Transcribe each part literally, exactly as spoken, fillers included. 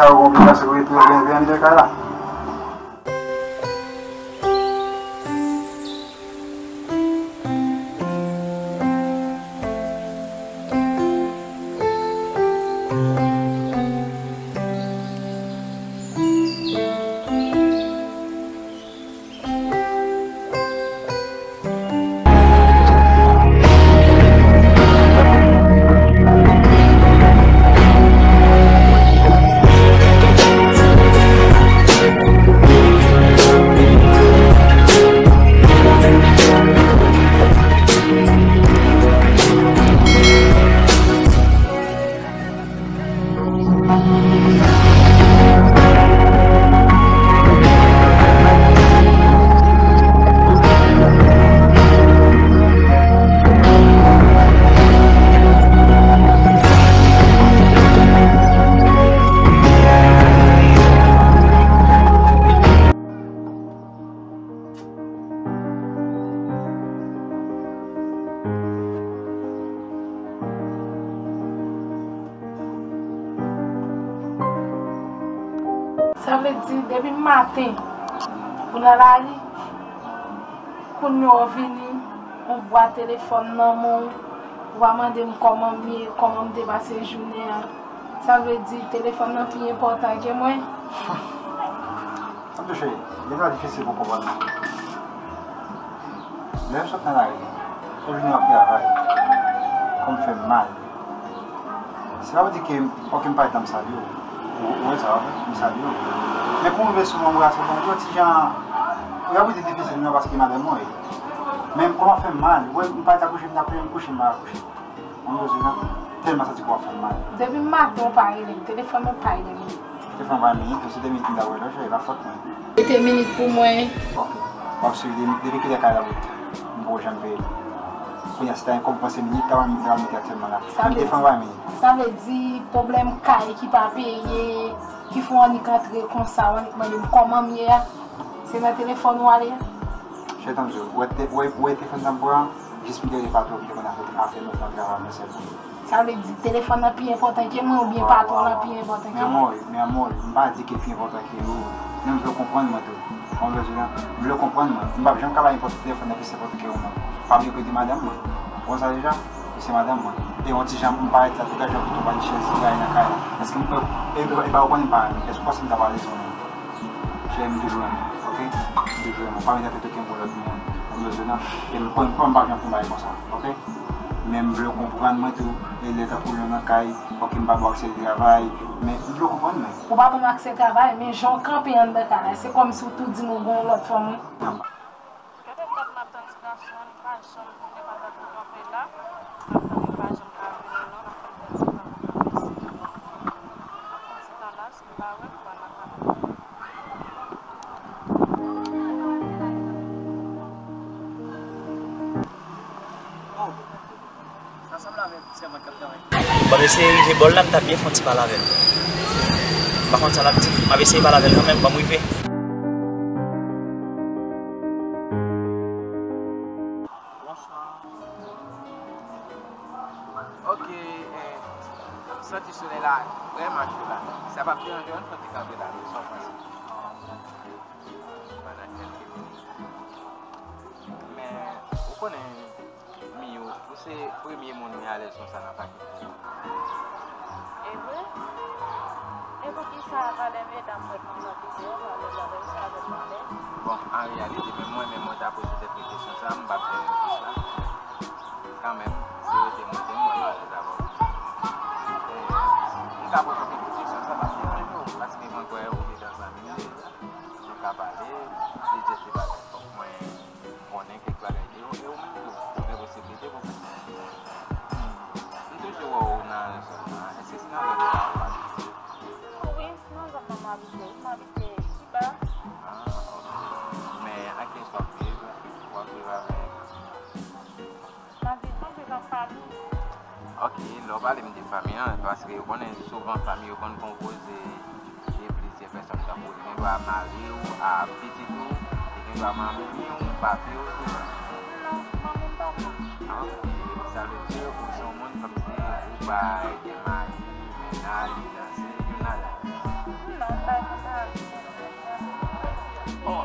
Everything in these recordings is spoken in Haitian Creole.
Ou konprann sa, se pou rete byen, byen de kay la. Sa vle di, depi maten, ou nan lari, kounye a w vini, ou bwa telefòn nan men w, ou pa mande m kòman m ye, kòman m te pase jounen an. Sa vle di, telefòn nan pi enpòtan ke mwen. Sa m touche, li va difisil pou konprann. Lè m sot nan lari, se yon jounen m ap travay, kò m fè m mal. Se pa pou di ke, ok, m parèt la, m salye w. Ou, ou wè sa, w ap, m salye w. Men pou m rive sou mwen, m rase kò m, yon ti jan, ou ka pou di difisil, non, paske madanm mwen ye. Men kò m ap fè m mal, ou wè, m parèt la kouche, m ta kouche, m kouche, m pa kouche. Ou bezwen nan, tèlman santi kò ap fè m mal. Depi maten ou pa rele m, telefòn mwen pa rele m. Telefòn pa rele m, se de minit m ta wè lò, e pa fòt mwen. Mete minit pou mwen. Ok. W ap swiv depi, depi kilè kay la bout? M poko janm peye. Kounye a, si ta gen kòb panse minit, ta wè m, ta wè m mete aktyèlman la. Sa vle di, telefòn pa rele m. Sa vle di, pwoblèm kay ki pa peye, ki fè w annik antre konsa, w annik mande m kòman m ye a, se nan telefòn ou ale a? Chè, tann m di w, ou wè te-, ou wè, ou wè telefòn nan m pran, jis m te rele patwon, m te konn afè, afè nou fè yon travay nan sèl pou li. Sa vle di telefòn nan pi enpòtan ke mwen oubyen patwon nan pi enpòtan ke mwen? Men amore, men amore, m pa di ke l pi enpòtan ke ou, men m vle w konprann mwen tou. Ou konprann sa m di w la? M vle w konprann mwen. M p ap janm ka bay enpòt telefòn nan pi enpòtan ke ou non. Pa bliye ke w di madanm mwen. Ou konn sa deja? Ou se madanm mwen. E yon ti jan m parèt la, tout ajan pou tou pa n chèz, bagay nan kay la. Èske m, e, e, e ba ou konnen m pa renmen? Èske w panse m ta pale sou ou? Cheri, m toujou renmen w, ok? M toujou renmen w. Pa mete nan tèt ou ke m pou lòt moun. Ou bezwen nan. E m konn, m p ap janm fè yon bagay konsa, ok? Men m vle w konprann mwen tou. E lè tankou lè w nan kay, ok, m pa ba w aksè de travay. Men m vle w konprann mwen. Ou pa ban m aksè travay, men jan w kanpe anndan kay la, se kòmsi w tou di m ou gen yon lòt fanm, wi. Nan. Sa fè dat m ap tann ti gason an, li pa janm vini, pa dat m kanpe la. M ap tann, li pa janm ka vini non, m ap tann ti tan. M ap tann ti tan la, si m pa wè l, m pral lakay mwen. Oh. Ansanm la avèk sèvant k ap travay. Bon, mesye rive bò l la, m ta byen fè yon ti pale avè l. M pa konn sa l ap di. M ap eseye pale avè l kanmenm, ban m rive. Bonswa. Ok, eh, m santi solèy la vrèman cho la. Si sa p ap deranje w, ann fè yon ti kanpe la, sa w panse? Pandan kèlke minit. Men, ou konnen, Miyou, ou se premye moun mwen alèz konsa nan pakèt yo. E vre? E poukisa valè medam mwen t konn anpile yo, valè, valè sa avèk valè? Bon, an reyalite, menm mwen menm mwen ta poze tèt mwen kesyon sa a, m p ap fè repons la. Kanmenm, se rete mwen, se mwen malèz avè w. E, m ka pwofite pou kesyon sa, paske mwen menm, paske mwen kwè ou deja zanmi m deja. Nou ka pale, plizyè ti bagay. Fòk mwen konnen kèk bagay de ou, e ou menm tou, ou gen posiblite pou fè sa. Hmm. M toujou wè w nan zòn nan. Èske se nan zòn sa w abite? Wi, nan zòn nan m abite. M abite Kiba. Ah, ok. Men ak kiyès w ap viv? W ap viv avèk M ap viv, m ap viv an fanmi. Ok, lè w pale m de fanmi an, paske ou konnen souvan fanmi yo konn konpoze de plizyè pèsòn, tankou li gen dwa mari w, a pitit ou, li gen dwa manmi w, papi w, tou sa. Non, manmi m, papi m. Ah, ok, sa vle di ou se yon moun kòmsi ou pa gen mari, mennaj, fiyanse, youn ladan yo. Oh,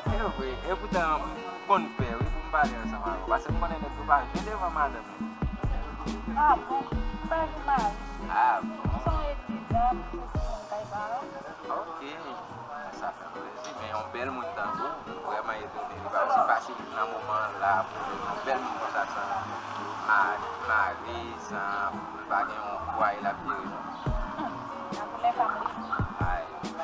e vre, epoutan m konn pè wi pou m pale ansanm avè w, paske m konnen nèg yo pa jwe devan madanm yo. Ah bon? M pa gen mari. Ah bon? M se yon etidyan, m se timoun kay paran m. Ok. Sa fè m plezi, men yon bèl moun tankou w, m vrèman etone. Li pa osi fasil nan moman an la pou yon bèl moun konsa san ma-, mari, san pou l pa gen yon fwaye l ap jere, non. Hmm, nan koulè pa m li. Ay, m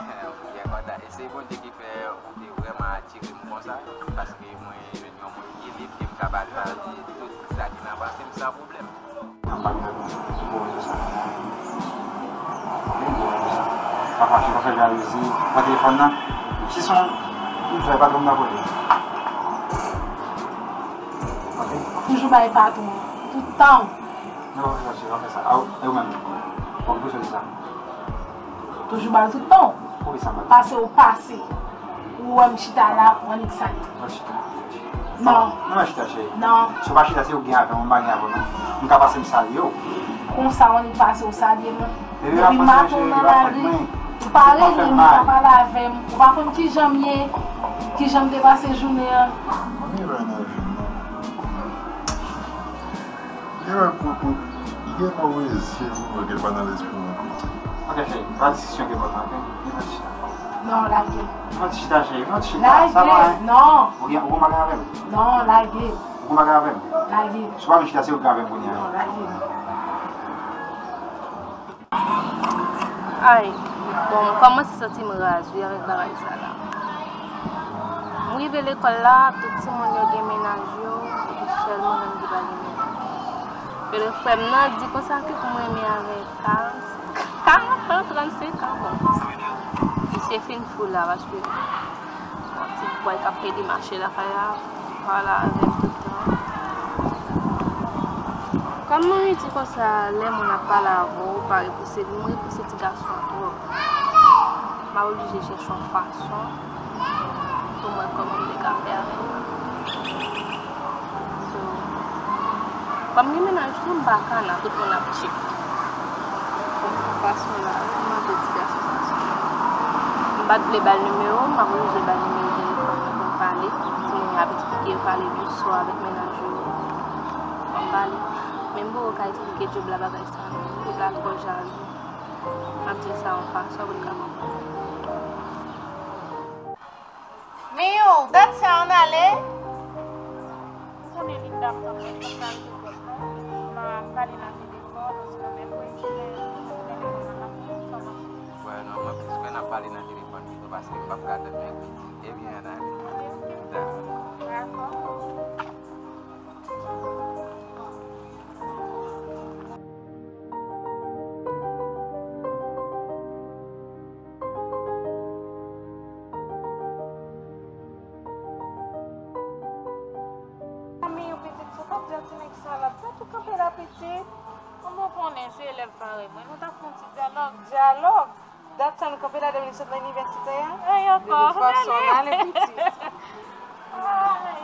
byen kontan. E se Bondye ki fè ou te vrèman atire m konsa, paske mwen jwenn yon moun ki lib, ke m kapab pale tout sa ki nan panse m san pwoblèm. Pa fache, pa fè jalouzi. Pran telefòn nan. Si son, ou jwe patwon nan kote. Ok. Toujou bay patwon. Tout tan. Non, pa fè sa, pa fè sa. A, e ou menm? Bon, pou sou sa. Toujou ba l tout tan. Poukisa m pa pase ou pase. Ou wè m chita la, ou annik sa. Mwen chita. Non. Non, mwen chita, cheri. Non. Si w pa chita, se ou k gen avè m, mwen pa gen avè w, non. M ka pase m salye w. Konsa, ou annik pase ou salye m. Depi maten ou nan lari, ou pa rele m, ou pa pale avè m, ou pa konn kijan m ye, kijan m te pase jounen an. Mwen gen erè nan vi m, non. Erè pou, pou, gen move zye pou mwen ke l pa nan lespri mwen. Ok, cheri, pa diskisyon ki enpòtan, ok? Vin nou chita. Non, lage. Vin nou chita, cheri, vin nou chita. Lage, non. Ou gen, ou gen bagay avè m? Non, lage. Ou gen bagay avè m? Lage. Si w pa vin chita, se ou ki gen avè m kounye a. Non, lage. Ay, bon, m kòmanse santi m raz, wi, avèk bagay sa la. M rive lekòl la, tout timoun yo gen mennaj yo, epi sèl mwen menm ki pa gen mennaj. Epi frè m nan di konsa ke pou m renmen avèk karannsenk, karant an, trannsenk an, bon. Misye fin fou la, paske Bon, ti bòy k ap ede mache lakay la, pale avè m tout tan. Kòm mwen di konsa, lè moun ap pale avè w, ou pa repouse li, m repouse ti gason an twòp. M ap oblije chèche yon fason pou m wè kòman m te ka fè avè l. So, kòm li mennaj tou, m pa ka nan tout moun ap tchek. Bon, fason la, wi, m mande ti gason sa sou mwen. M pa t vle ba l nimewo, m ap oblije ba l nimewo telefòn mwen pou m pale. Timoun yo ap eksplike yo pale de swa avèk mennaj yo. Fò m pale. Men m poko ka eksplike djòb la bagay sa non. Djòb la twò jalou. M ap di l sa yon fason pou l ka konprann. Miyou, dat sa ann ale. Ou konnen Linda ap tann mwen, fòk m al jwenn kòb mwen. M a pale nan telefòn, osinon mèkredi, men mwen mèkredi mwen pa ka fè sa. Wè, non, mwen plis kwè nan pale nan telefòn pito, paske m p ap ka tann mèkredi. Ebyen, ann ale. Dakò. Dakò. Zanmi, yon pitit sou kòk, di a ti nèg sa la, dat ou kanpe la, pitit? Kòman w konnen se elèv parèy mwen, nou ta fè yon ti dyalòg. Dyalòg? Dat sa nou kanpe la depi nou sot nan inivèsite a? Ay, ankò, de tout fason, ann ale, pitit. Ay.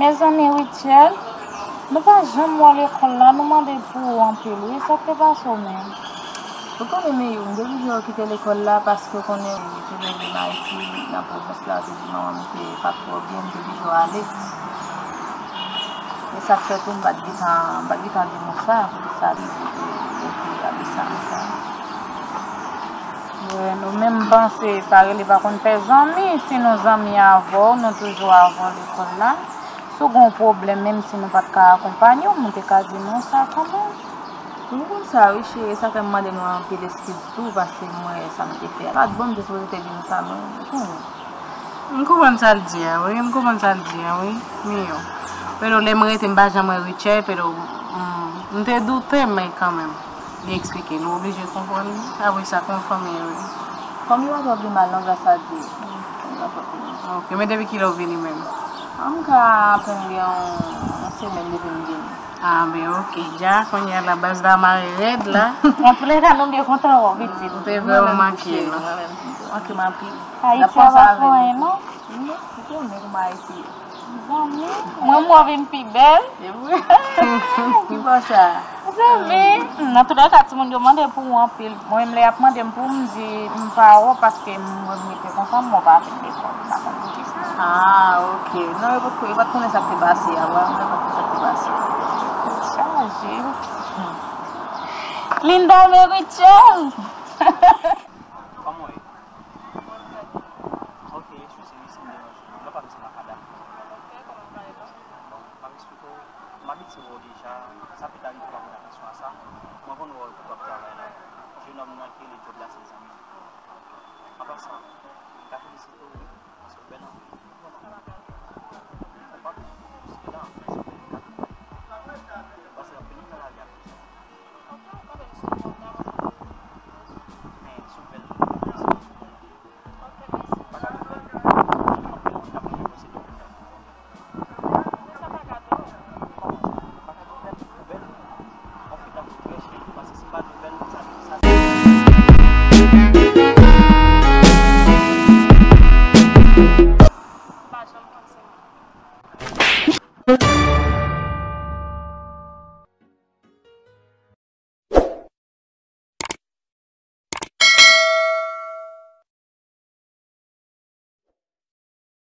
Mezanmi, Rutshelle, nou pa janm wè w lekòl la, nou mande pou ou anpil, wi, sa k te pase w menm? Ou konnen, Miyou, m te blije kite lekòl la paske w konnen, m te leve m Ayiti, nan pwovens la, te di manman m te pa t twò byen, m te blije ale. E sa k fè tou, m pa t gentan, m pa t gentan di nou sa, poukisa li te, te, te ale sa konsa. Wè, nou menm panse, sa rele pa konn fè zanmi, si nou zanmi avè w, nou toujou avè w lekòl la. Si w gen yon pwoblèm, menm si nou pa t ka akonpanye w, nou te ka di nou sa kanmenm. M konn sa wi, cheri, sa fè m mande nou anpil eskiz tou, paske m wè sa m te fè a pa t bon, m te sipoze te di nou sa, men ou konnen. M konprann sa l di a, wi, m konprann sa l di a, wi, Miyou. Pero lè m rete, m pa janm wè Rutshelle, pero, mm, m te doute, men kanmenm, li eksplike, nou oblije konprann li. Apre sa, kòman fanmi an ye? Fanmi an twò gen mal, non, gras a Dye. Ok, men depi kilè w vini menm? M ka apèn gen yon, yon semèn depi m vini. Ah, ben, ok. Dja, kounye a la, baz la mare rèd la. Antoulèka, nou byen kontan wè w, pitit. Ou te vrèman manke nou. Manke m anpil. Ayiti a pa fè anyen, non? Mwen, mwen vin pi bèl. Ki bò sa? Zanmi, hmm, antoulèka, timoun yo mande pou ou anpil. Mwen menm, lè y ap mande m pou m di m pa wè w paske m wè m rete konsa, m wè w pa vin lekòl. M pa konn poukisa. Ah, ok. Non, yo pa t, yo pa t konnen sa k te pase a. Wè, yo pa t konnen sa k te pase. Chaje. Linda Merichel! Kòman w ye? Ok, eskize wi si m deranje w. Lè pa m se makadam. Bon, m ap eksplike w. M abitye wè w deja. Sa pete arive w pa pote atansyon a sa. Mwen konn wè w kote w ap travay la. Jenòm nan ki rele Job la se zanmi m. Apa sa, m ka felisite w paske w bèl anpil. Ou konprann? Ou pa bezwen konsidere la.